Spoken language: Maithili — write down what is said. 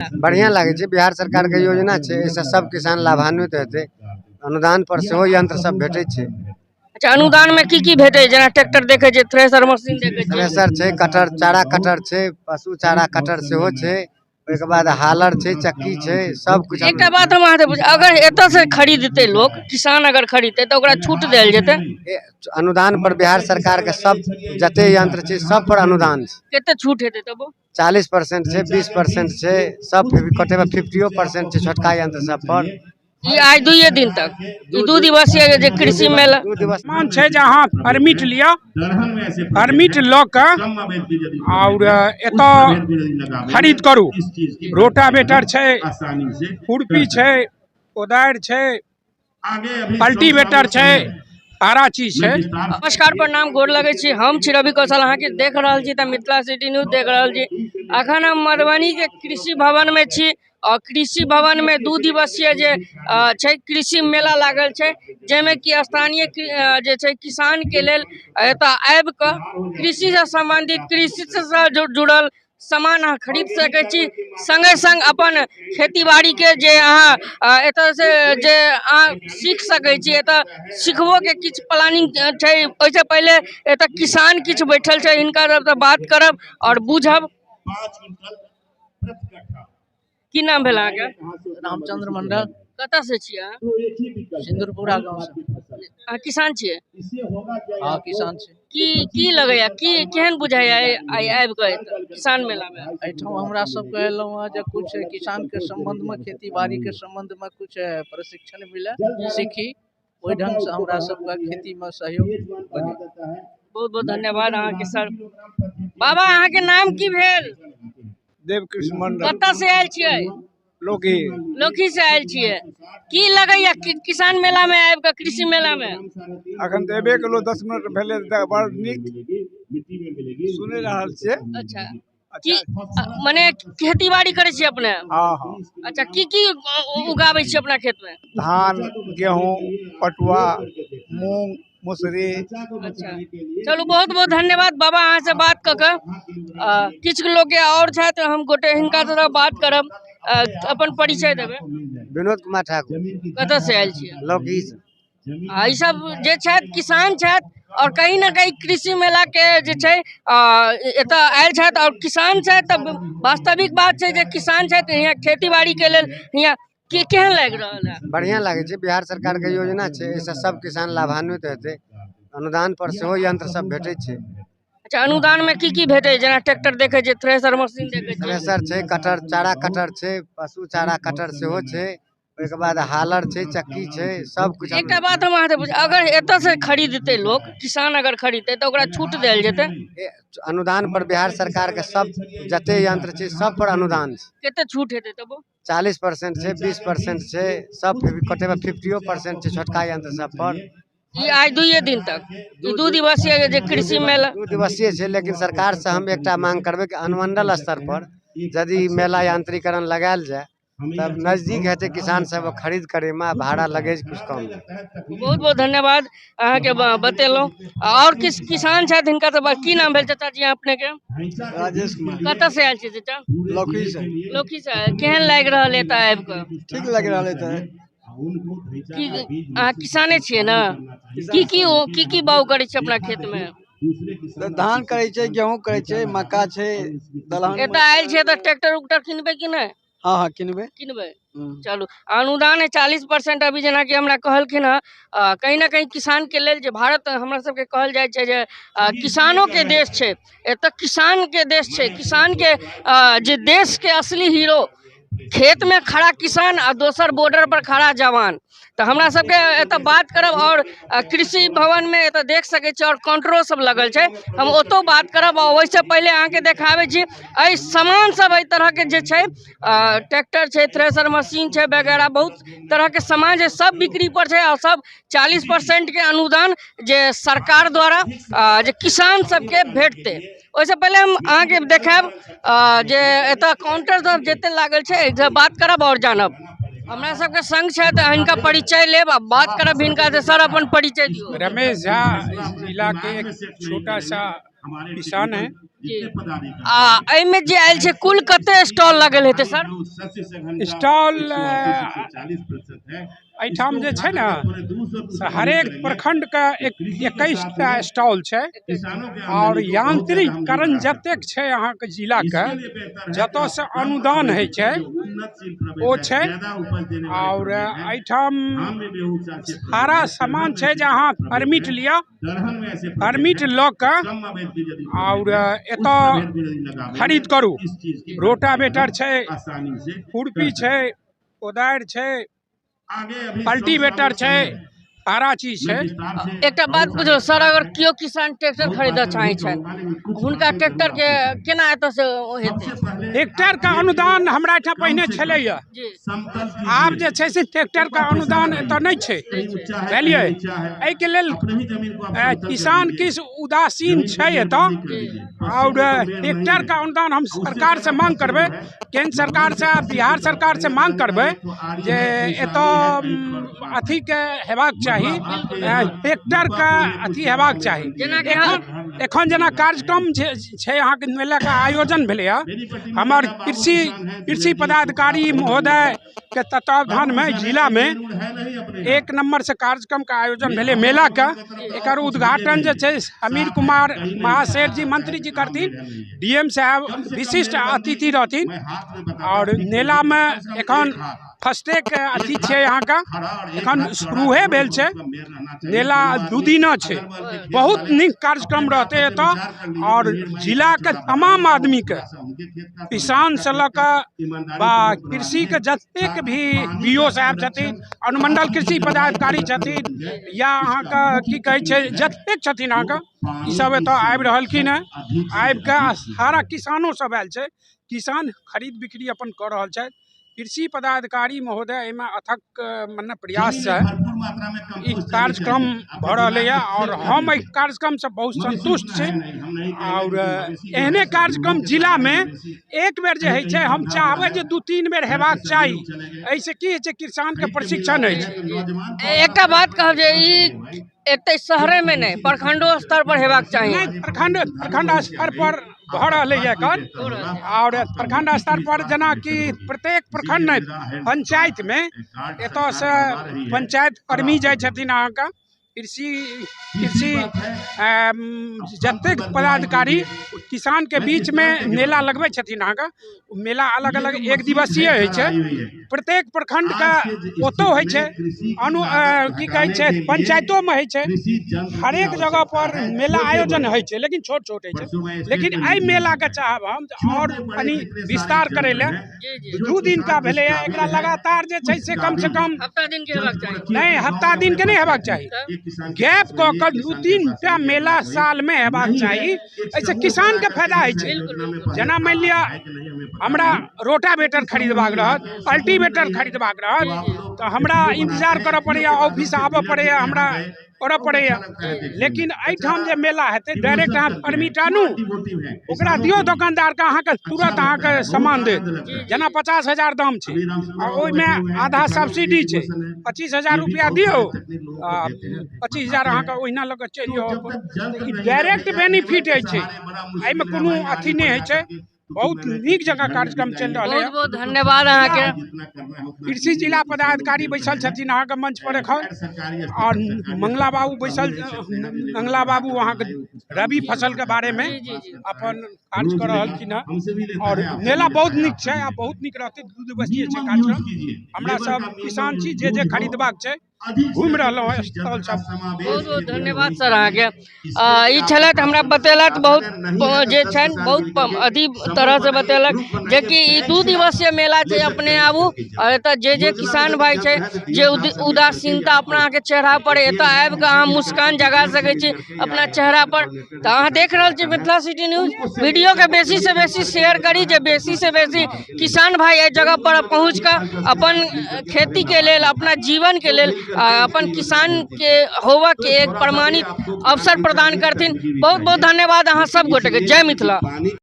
बढ़िआँ लागै छै, बिहार सरकारके योजना छै, एहिसँ सब किसान लाभान्वित हेतै। अनुदान पर सेहो यंत्र सब भेटै छै। अच्छा, अनुदान में की की भेटै? जेना ट्रैक्टर देखै छै, थ्रेसर मशीन देखै छै। थ्रेसर छै, कटर, चारा कटर छै, पशु चारा कटर सेहो छै, ओहिके बाद हालर छै, चक्की छै, सब कुछ। एकटा बात हम अहाँसँ पूछ, अगर एतऽ से खरीदतै लोक, किसान अगर खरीदतै तऽ ओकरा छूट देल जेतै? अनुदान पर बिहार सरकारके सब जते यंत्र छै सब पर अनुदान छै। कते छूट हेतै तबो? 40% छै, 20% छै, सब कटेमे 50% छै छोटका यंत्र सब पर। ई आइ दुइये दिन तक, ई 2 दिवसीय जे कृषि मेला 2 दिवस मान छै जे अहाँ परमिट लिअ, परमिट लऽ कऽ आओर एतऽ खरीद करू। रोटावेटर छै, खुरपी छै, कोदारि छै, कल्टीवेटर छै, सारा चीज छै। नमस्कार, प्रणाम, गोर लगै छी। हम छी रवि कौशल, अहाँके देख रहल छी तऽ मिथिला सिटी न्यूज देख रहल छी। अखन हम मधुबनी के कृषि भवन में छी और कृषि भवन में 2 दिवसीय जे छै कृषि मेला लागल छै, जाहिमे कि स्थानीय जे छै किसान के लेल एतऽ आबि कऽ कृषि से संबंधित, कृषि से जुड़ल सामान अहाँ खरीद सकै छी। संगे संग अपन खेतीबाड़ी के जे अहाँ एतऽ से जे अहाँ सीख सकै छी, एतऽ सिखबो के किछु प्लानिंग छै। ओहिसँ पहिले एतऽ किसान किछु बैठल छै, हिनका सबसँ बात करब और बुझब। की नाम भेल अहाँके? रामचंद्र मंडल। कतऽ से छियै अहाँ? सिंदूरपुरा गाँव से। अहाँ किसान छियै? हाँ, किसान छी। की की लगैया, की केहन बुझाइया आइ आबि कऽ एतऽ किसान मेला में? एहिठाम हमरा सबके एलहुँ हँ जे कुछ किसान के संबंध में, खेती बाड़ी के संबंध में कुछ प्रशिक्षण मिले, सीखी, ओहि ढंग से हमरा सबके खेती में सहयोग बने। बहुत बहुत धन्यवाद अहाँके सर। बाबा, अहाँके नाम की भेल? देवकृष्ण मंडल। कतऽ से आयल छियै? लोकी। लोकी से आयल छियै। की लगैया किसान मेला में आबि कऽ, कृषि मेला में? अखन तऽ एबे केलहुँ, 10 मिनट भेलै, तऽ बड़ नीक सुनि रहल छियै। अच्छा, की मने खेती बाड़ी करै छियै अपने? हाँ हाँ। अच्छा, की की उगाबै छियै अपना खेत में? धान, गेहूँ, पटुआ, मूंग, मसुरी। अच्छा, चलू बहुत बहुत धन्यवाद बाबा अहाँ से बात कऽ कऽ। किछु लोक और छथि, हम गोटे हिनका से बात करब, अपन परिचय देबै। विनोद कुमार ठाकुर। कतऽ से आयल छियै? लौकी से। ई सब जे छथि किसान छथि और कहीं ना कहीं कृषि मेला के जे छै एतऽ आयल छथि और किसान छथि, तऽ वास्तविक बात छै जे किसान छथि, यहाँ खेती बाड़ी के लेल यहाँ की केहन लागि रहल है? बढ़िआँ लागै छै, बिहार सरकारके योजना छै, एहिसँ सब किसान लाभान्वित हेतै। अनुदान पर सेहो यंत्र सब भेटै छै। अच्छा, अनुदान में की की भेटै? जेना ट्रैक्टर देखै छै, थ्रेसर मशीन देखै छै। थ्रेसर छै, कटर, चारा कटर छै, पशु चारा कटर सेहो छै, ओहिके बाद हालर छै, चक्की छै, सब कुछ। एकटा बात हम अहाँसँ पूछ, अगर एतऽ से खरीदतै लोक, किसान अगर खरीदतै तऽ ओकरा छूट देल जेतै? अनुदान पर बिहार सरकारके सब जते यंत्र छै सब पर अनुदान छै। कते छूट हेतै तबो? 40% छै, 20% छै, सब कटेमे 50% छै छोटका यंत्र सब पर। ई आइ दुइये दिन तक, ई 2 दिवसीय जे कृषि मेला। 2 दिवसीय छै, लेकिन सरकार से हम एकटा मांग करबै कि अनुमंडल स्तर पर यदि मेला यांत्रिकरण लगायल जाय तब नजदीक हेतै किसान सब खरीद करे में, भाड़ा लगे कुछ कम। बहुत बहुत धन्यवाद अहाँके बतेलहुँ। और किस किसान छथि हिनका से की नाम भेल चाचा जी अपने के? राजेश कुमार। कतऽ से आयल छियै चाचा? लौकी से। लौकी से। केहन लागि रहल है एतऽ आबि कऽ? ठीक लागि रहल है। तऽ की अहाँ किसाने छियै ने? की की की की बाग करै छियै अपना खेत में? धान करै छै, गेहूँ करै छै, मक्का छै, दलहन। एतऽ आयल छियै तऽ ट्रैक्टर उक्टर किनबै कि नहि? हाँ हाँ, किनबै। किनबै। चलू, अनुदान है 40% अभी जेनाकि हमरा कहलखिन हँ, कहीं ना कहीं किसान के लेल जे भारत हमरा सबके कहल जाइ छै जे किसानों के देश छै, एतऽ किसान के देश छै, किसान के जे देश के असली हीरो, खेत में खड़ा किसान आ दोसर बॉर्डर पर खड़ा जवान। तऽ हमरा सबके एतऽ बात करब और कृषि भवन में एतऽ देख सकै छी और काउंटरो सब लगल छै, हम ओतौ बात करब। और ओहिसँ पहिले अहाँके देखाबै छी एहि सामान सब एहि तरहके जे छै, ट्रैक्टर छै, थ्रेसर मशीन छै, वगैरह बहुत तरहके सामान जे सब बिक्री पर छै और सब 40% के अनुदान जे सरकार द्वारा जे किसान सबके भेटतै। ओहिसँ पहिले हम अहाँके देखायब जे एतऽ काउंटर सब जते लागल छै, एहिसँ बात करब और जानब। हमरा सबके संग छथि, हिनका परिचय लेब आ बात करब हिनका से। सर, अपन परिचय दियौ। रमेश झा, इस जिला के एक छोटा सा किसान है। जी। आ एहिमे जे आयल छै कुल कते स्टॉल लगल हेतै सर? स्टॉल एहिठाम जे छै ने से हरेक प्रखंडके 21टा स्टॉल छै आओर यांत्रिकरण जतेक छै अहाँके जिलाके, जतऽसँ अनुदान होइ छै ओ छै। आओर एहिठाम सारा सामान छै जे अहाँ परमिट लिअ, परमिट लऽ कऽ आओर एतऽ खरीद करू। रोटावेटर छै, खुरपी छै, कोदारि छै, कल्टीवेटर छै, सारा चीज छै। एकटा बात बुझलो सर, अगर केओ किसान ट्रैक्टर खरीदऽ चाहै छनि, हुनका ट्रैक्टरके केना एतऽसँ हेतै? ट्रैक्टरके अनुदान हमरा एहिठाम पहिने छलैया, आब जे छै से ट्रैक्टरके अनुदान एतऽ नहि छै, बुझलियै? एहिके लेल किसान किछु उदासीन छै एतऽ। आओर ट्रैक्टरके अनुदान हम सरकारसँ मांग करबै, केन्द्र सरकारसँ, बिहार सरकारसँ मांग करबै जे एतऽ अथीके हेबाक चाही, ट्रैक्टरके अथी हेबाक चाही। एखन जेना कार्यक्रम छै अहाँके मेलाके आयोजन भेलैए, हमर कृषि पदाधिकारी महोदयके तत्वावधानमे जिलामे 1 नम्बरसँ कार्यक्रमके आयोजन भेलै मेलाके। एकर उद्घाटन जे छै समीर कुमार महाशेर जी मंत्री जी करथिन, डीएम साहब विशिष्ट अतिथि रहथिन। आओर मेलामे एखन फर्स्टे के अथी छै अहाँके, एखन शुरूहे भेल छै मेला, 2 दिना छै। बहुत नीक कार्यक्रम रहतै एतऽ आओर जिलाके तमाम आदमीके, किसानसँ लऽ कऽ बा कृषिके जतेक भी बी ओ साहब छथिन, अनुमंडल कृषि पदाधिकारी छथिन, या अहाँके की कहै छै जतेक छथिन अहाँके, ईसब एतऽ आबि रहलखिन हेँ। आबिके सारा किसानो सब आयल छै, किसान खरीद बिक्री अपन कऽ रहल छथि। कृषि पदाधिकारी महोदय एहिमे अथक मने प्रयाससँ ई कार्यक्रम भऽ रहलैए आओर हम एहि कार्यक्रमसँ बहुत सन्तुष्ट छी। आओर एहने कार्यक्रम जिलामे एक बेर जे होइ छै, हम चाहबै जे 2-3 बेर हेबाक चाही। एहिसँ की होइ छै, किसानके प्रशिक्षण होइ छै। एकटा बात कहब जे ई एतै शहरेमे नहि, प्रखंडो स्तर पर हेबाक चाही। नहि, प्रखंड स्तर पर भऽ रहलैए एखन। आओर प्रखंड स्तर पर जेनाकि प्रत्येक प्रखंड नहि, पंचायतमे एतऽसँ पंचायत कर्मी जाइ छथिन अहाँके, कृषि जतेक पदाधिकारी किसानके बीचमे मेला लगबै छथिन अहाँके। मेला अलग अलग 1 दिवसीय होइ छै, प्रत्येक प्रखंडके ओतौ होइ छै, की कहै छै पंचायतोमे होइ छै, हरेक जगह पर मेला आयोजन होइ छै, लेकिन छोट छोट होइ छै। लेकिन एहि मेलाके चाहब हम आओर कनि विस्तार करै लए। 2 दिनका भेलैए, एकरा लगातार जे छै से कमसँ कम हफ्ता दिनके हेबाक चाही। नहि, हफ्ता दिनके नहि हेबाक चाही, गैप कऽ कऽ 2-3 टा मेला सालमे हेबाक चाही। एहिसँ किसानके फायदा होइ छै। जेना मानि लिअ हमरा रोटावेटर खरीदबाक रहत, कल्टीवेटर खरीदबाक रहत, तऽ हमरा इन्तजार करऽ पड़ैए, ऑफिस आबऽ पड़ैए, हमरा करऽ पड़ैए। लेकिन एहिठाम जे मेला हेतै, डायरेक्ट अहाँ परमिट आनू, ओकरा दियौ दोकानदारके, अहाँके तुरत अहाँके सामान देत। जेना 50,000 दाम छै आ ओहिमे आधा सब्सिडी छै, 25,000 रुपैआ दियौ, आ 25,000 अहाँके ओहिना लऽ कऽ चलि जाउ। ई डायरेक्ट बेनिफिट होइ छै, एहिमे कोनो अथी नहि होइ छै। बहुत नीक जगह कार्यक्रम चलि रहल बहुत बहुत धन्यवाद अहाँके। कृषि जिला पदाधिकारी बैसल छथिन अहाँके मंच पर एखन, आओर मंगला बाबू बैसल, मंगला बाबू अहाँके रबी फसलके बारेमे अपन कार्य कऽ रहलखिन हँ। आओर मेला बहुत नीक छै आ बहुत नीक रहतै। 2 दिवसीय छै कार्यक्रम। हमरा सब किसान छी, जे जे खरीदबाक छै घुमि रहलहुँ हँ स्टॉल सब। बहुत बहुत धन्यवाद सर अहाँके। ई छलथि हमरा बतेलथि, बहुत जे छनि बहुत अथी तरहसँ बतेलक जेकि ई 2 दिवसीय मेला छै। अपने आबू आओर एतऽ जे जे किसान भाइ छै, जे उदासीनता अपना अहाँके चेहरा पर, एतऽ आबिकऽ अहाँ मुस्कान जगा सकै छी अपना चेहरा पर। तऽ अहाँ देख रहल छी मिथिला सिटी न्यूज। वीडियोके बेसीसँ बेसी शेयर करी, जे बेसीसँ बेसी किसान भाइ एहि जगह पर पहुँच कऽ अपन खेतीके लेल, अपना जीवनके लेल, अपन किसानके होबऽके एक प्रमाणित अवसर प्रदान करथिन। बहुत बहुत धन्यवाद अहाँ सब गोटेके। जय मिथिला।